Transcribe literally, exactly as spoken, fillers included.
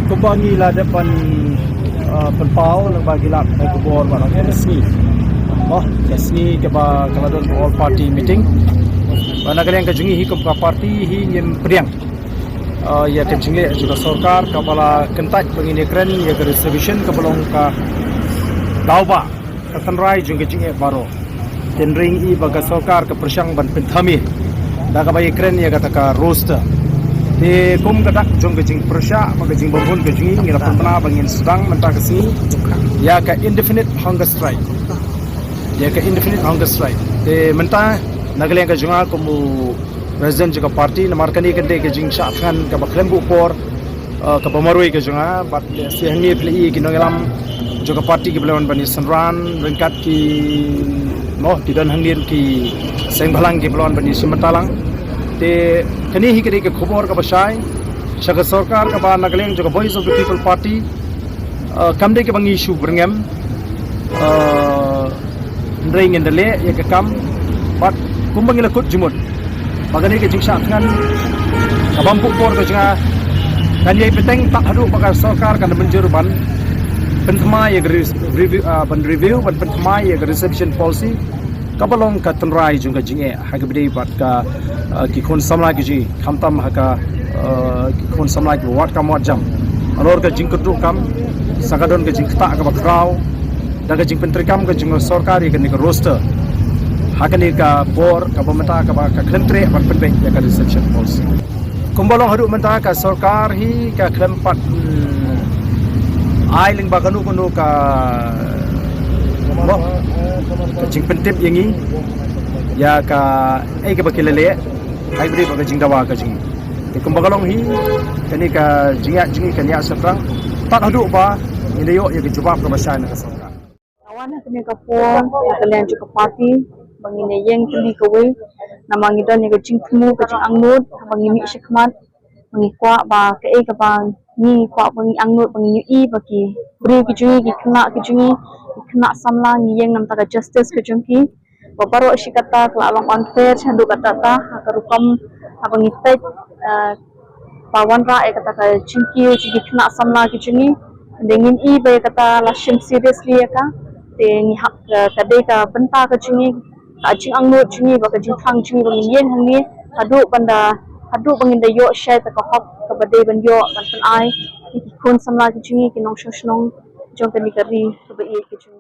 Kumba ngi la dep ban, uh, pynpaw lyngba ki lad khubor ba la ka sngi. Oh, ka sngi kaba ka la don all party meeting. Ba na ka liang ka jong ngi hi kum ka party hi ngim pdiang, uh, ïa ka jingleh jong ka sorkar kaba la kyntait ba ngin ïakren ïa ka reservation kaba long ka daw ba ka tynrai jong ka jingeh baroh. Te hynrei ngi i ba ka sorkar ka pyrshang ban pynthame da kaba ïakren ïa kata ka roster. Te kum ka dak jong ka jingpyrshah bad ka jingbymhun ka jong ngi, ngi la pynbna ba ngin sdang mynta ka sngi ïa ka indefinite hunger strike. Ïa ka indefinite hunger strike. Te mynta na ka liang ka jong nga kum u president jong ka party, namar kane ka dei ka jingshah thngan kaba khlem buh por, uh, kaba marwei ka jong nga, bad lehse hangne phi la i ki nongïalam jong ka party kiba la wan ban ïasynran ryngkat ki, mo, ki don hangne ki seng bhalang kiba la wan ban ïashim bynta lang. Te kane hi ka dei ka khubor kaba shai sha ka sorkar kaba na ka liang jong ka Voice of the People Party, uh, kam dei kaba ngi shu byrngem, uh, hynrei ngin da leh ïa ka kam bad kumba ngi la kut jingmut ba kane ka jingshah thngan kaba ym buh por ka jong nga kan ïai bteng tad haduh ba ka sorkar kan da mynjur ban pynthymmai ïa ka re-, review, ah, ban review, ban pynthymmai ïa ka reservation policy kaba long ka tynrai jong ka jingeh ha kaba ïadei bad ka, ah, ki khun samla ki jong ngi, khamtam ha ka, ah, ki khun samla kiba wad kam wad jam. Halor ka jingkyrduh kam sa ka don ka jingktah kaba khraw da ka jingpyntreikam ka jong ka sorkar ïa kane ka roster ha kane ka por kaba mynta kaba ka khlem treh ban pynbeit ïa ka reservation policy. Kumba long haduh mynta ka sorkar hi ka khlem pat, mm, ai lyngba kano kano ka, mo, ka jingpyntip ïa ngi ïa kaei kaba ki la leh ha kaba ïadei bad ka jingdawa ka jong ngi. Te kumba ka long hi, kane ka jingïaid jong ngi kan ïaid shaphrang tad haduh ba ngin da ïoh ïa ka jubab kaba shai na ka sorkar. Nga wan ha kane ka por na ka liang jong ka party ba ngin ïeng tylli kawei, namar ngi don ïa ka jingthmu ka jingangnud ba ngi mih shakhmat, ba ngi kwah ba kaei kaba ngi kwah ba ngi angnud ba ngi ïohi ba ki briew ki jong ngi, ki khynnah ki jong ngi, ki khynnah samla ngi ïeng na ka bynta ka justice ka jong ki. Ba baroh shi katta ka la long unfair sha haduh katta katta ha ka rukom haba ngi peit, eh, ba wanrah ïa kata ka jingkiew jong ki khynnah samla ki jong ngi. Te ngin i ba ïa kata la shim seriously ïa ka. Te ngi hap, eh, ka dei ka bynta ka jong ngi, ka jingangnud jong ngi bad ka jingthrang jong ngi ba ngin ïeng hangne haduh ban da, haduh ba ngin da ïoh shai ta ka hok kaba dei ban ïoh ban pynai ïa ki khun samla ki jong ngi, ki nongshong shnong jong kane ka ri kaba ïeit ka jong ngi.